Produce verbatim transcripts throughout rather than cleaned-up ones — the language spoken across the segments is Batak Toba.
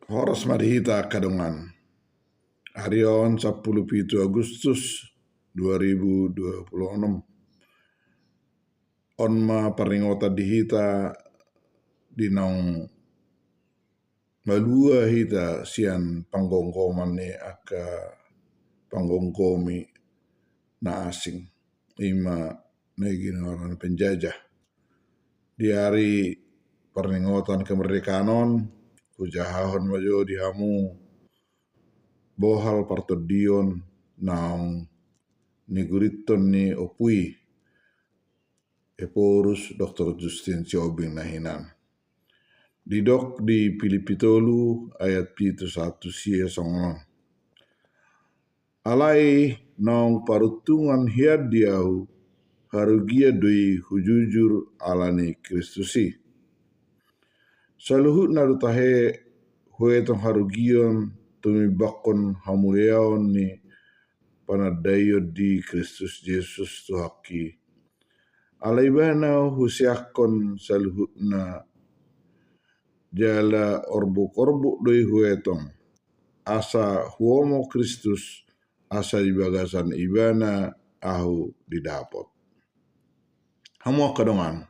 Horas ma di hita angka dongan. Ari on sampulu pitu Agustus dua ribu dua puluh enam. On ma parningotan di hita di naung malua hita sian panggomgoman ni angka panggomgomi na asing, ima na ginoaran penjajah. Di ari parningotan kemerdekaan on, hujahahon ma jo di hamu bohal partondion naung nigurithon ni Ompu i, Ephorus Doktor Justin Sihombing na hinan. Didok di Pilippi tolu ayat pitu sahat tu sia songon on. Alai naung paruntungan hian di ahu, harugian do i hujujur ala ni Kristus i. Saluhutna do tahe huetong harugian tumimbangkon hamuliaon ni panandaion di Kristus Jesus Tuhanta i. Ala ibana huseakkon saluhutna jala orbuk-orbuk do i huetong, asa huomo Kristus, asa di bagasan ibana ahu didapot. Hamu angka dongan,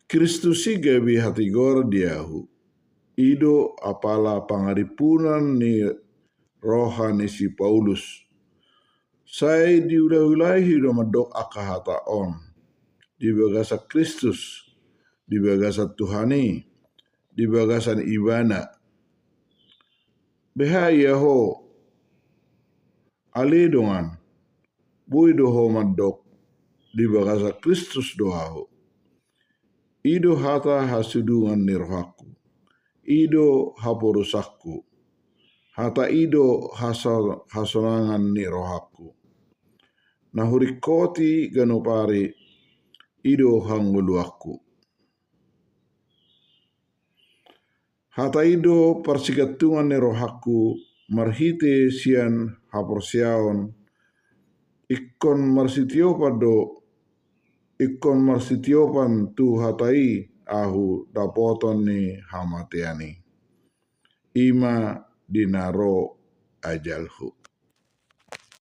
Kristus i gabe hatigoran di ahu. I do apala pangarimpunan ni roha ni si Paulus. Sai diulahulahi do mandok angka hata on di bagasan Kristus, di bagasan Tuhan i, di bagasan ibana. Beha ia ho, ale dongan, boi do ho mandok di bagasan Kristus do ahu. I do hata hasudungan ni rohangku. I do haporusanku. Hata i do hasa-, hasonangan ni rohangku. Na huringkoti ganup ari, i do hangoluanku. Hata i do parsigantungan ni rohangku marhite sian haporseaon, ingkon marsitiopan do, ingkon marsitiopan tu hata i ahu dapotan ni hamatean i. Ima di na ro ajalhu.